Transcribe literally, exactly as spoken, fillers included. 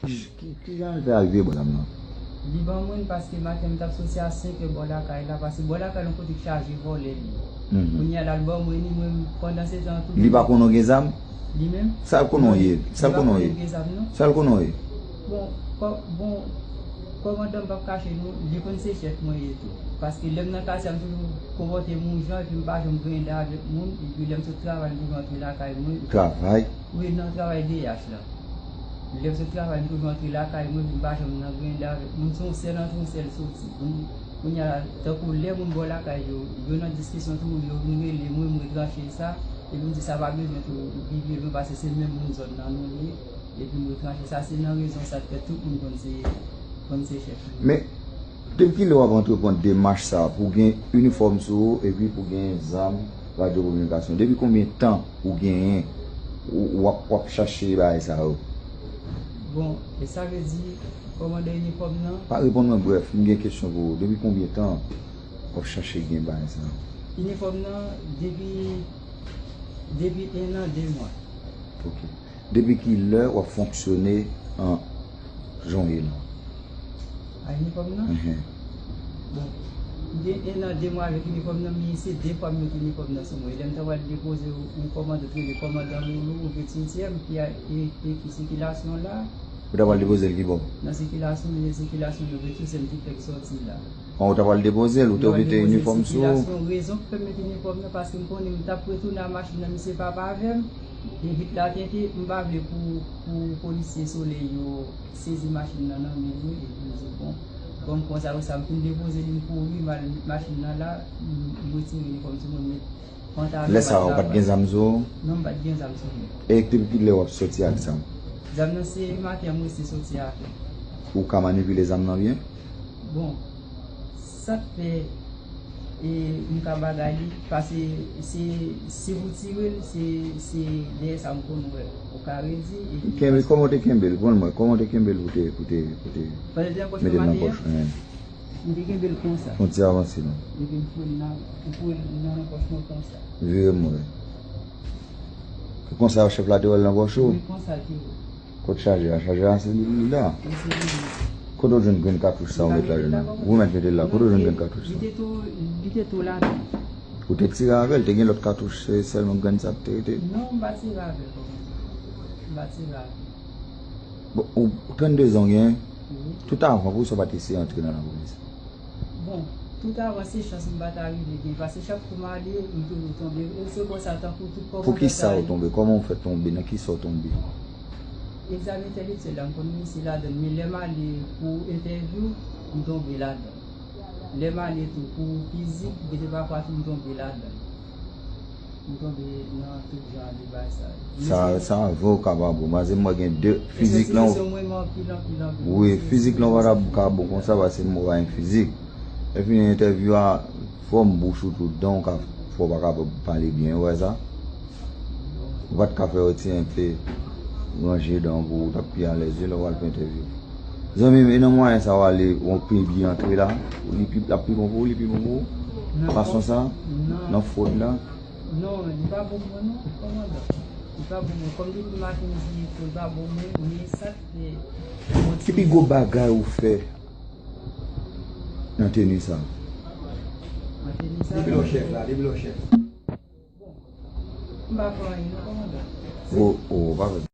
Ki, ki jan l fè rive bò zam nan? Li ban mwen l paske maten m t ap soti a senk è bò lakay la, paske bò lakay la yon kote k chaje vòlè li. Mhm. Kounye a l al ban mwen li, mwen pandan se tan tou. Li pa konnen w gen zam? Li menm? Sa l konnen w ye? Sa l konnen w ye? Li pa konnen gen zam non. Sa l konnen w ye? Bon, kò-, bon, kòmandan m p ap kache nou, li konn se chèf mwen ye tou. Paske lè m nan katye a, m toujou konpòte m yon jan, epi m pa janm grende avèk moun, epi lè m sot travay, m toujou antre lakay mwen. Travay? Wi, nan travay D H la. Lè m sot travay, m toujou antre lakay mwen, m pa janm nan grende avèk moun. Se yon sèl antre, yon sèl soti. Kounye a, tankou lè moun bò lakay yo, yo nan diskisyon tou, yo vin rele mwen, m retranche sa, epi m di sa pa bezwen tou rive lwen, paske se menm moun zòn nan nou ye, epi m retranche sa, se nan rezon sa k fè tout moun konn se, konn se chèf mwen. Men, depi kilè w ap antreprann demach sa a pou w gen inifòm sou ou epi pou w gen zam radyo kominikasyon? Depi konbyen tan ou genyen, ou, w ap, w ap chache bagay sa yo? Bon, e sa vle di, kòmandan inifòm nan? Pa reponn mwen brèf, m gen kesyon pou ou. Depi konbyen tan w ap chache gen bagay sa yo? Inifòm nan, depi, depi en an, de mwa. Ok. Depi ki lè w ap fonksyone an jan w ye la? A inifòm nan? Mhm. Bon, m gen en an, de mwa avèk inifòm nan, men se de fwa m mete inifòm nan sou mwen. Lè m ta pral depoze yon kòmandan, t rele kòmandan Loulou, Ovètyèm, ki a, e, e ki sikilasyon la. Ou ta pral depoze l ki bò? Nan sikilasyon, men sikilasyon Ovètyèm, se m ki fèk sòti la. An, ou ta pral depoze l, ou te oblije mete inifòm sou ou? Rezon ki fè m mete inifòm nan, paske m konnen m t ap retounen a machin nan, misye pa p avè m. E vit la tente, m pa vle pou, pou polisye Solèy yo sezi machin nan nan men mwen, epi m di, bon, kòm konsa, konsa, m fin depoze li, m kouri, m al met machin nan la, m, m retire inifòm sou mwen, m met pantalon. Lè sa a, ou pa t gen zam sou ou? Non, m pa t gen zam sou mwen. E depi kilè w ap sòti ak zam? Zam nan se maten an, m resi soti avè l. Ou ka manipile zam nan byen? Bon, sa k fè, e, m ka bagay li, paske se, si w tire l, se, se dèyè sa m konn wè. Ou ka redi, epi. Kenbe, kòman w te kenbe l? Ban mwen, kòman w te kenbe l pou te, pou te, pou te mete l nan pòch? Pandan l te nan pòch maten an, m te kenbe l konsa. Yon ti avanse non. Epi m foure l nan, m foure l nan, nan pòch mwen konsa. Vire m wè. Konsa chèf la te wè l nan pòch ou? Wi, konsa l te wè. Kot chaje a? Chaje a se li, li la. Wi, se li menm. Kote w jwenn grenn katouch sa w met la jodi a? Ou mèt mete l la. Kote w jwenn grenn katouch sa? Li te tou, li te tou ladan. Ou te tire avè l, te gen lòt katouch, se sèlman grenn sa k te rete? Non, m pa tire avè l kòmandan. M pa tire avè l. Bon, ou trannde zan w genyen? Wi. Tout avan, poukisa w pa t eseye antre nan lapolis? Bon, tout avan se chans m pa ta rive gen, paske chak kou m ale, m toujou tonbe. E se konsa, tankou tout kòmandan sa yo. Pou ki sa w tonbe? Kòman w fè tonbe? Nan ki sa w tonbe? Egzamen entèlektyèl la, m konn reyisi ladan l, men lè m ale pou entèvyou, m tonbe ladan l. Lè m ale tou pou fizik, gen de pafwa tou m tonbe ladan l. M tonbe nan tout jan de bagay sa yo. Sa, sa avoka pa bon. Paske m wè gen de fizik lan. Wi, fizik lan pa t ap ka bon konsa paske m wè yon fizik. Epi entèvyou a, fòm bouch ou tout dan w ka, fò w pa kapab pale byen, ou wè sa? Ou pa t ka fè yo ti enpe ranje dan w pou w t ap pi alèz wi lè w pral fè entèvyou. Zanmi m, e nan mwayen sa w ale, yon peyi antre la, li pi, l ap pi bon pou ou, li pi bon pou ou? Fason sa? Nan fwod la? Non, li pa bon pou mwen non, kòmandan. Li pa bon pou mwen. Kòm depi maten m di li pa bon pou mwen, men sa k fè. Ki pi gwo bagay ou fè nan teni sa? Nan teni sa? Depi lè w chèf la, depi lè w chèf. Bon, m pa fè anyen non, kòmandan. O, o, pa fè.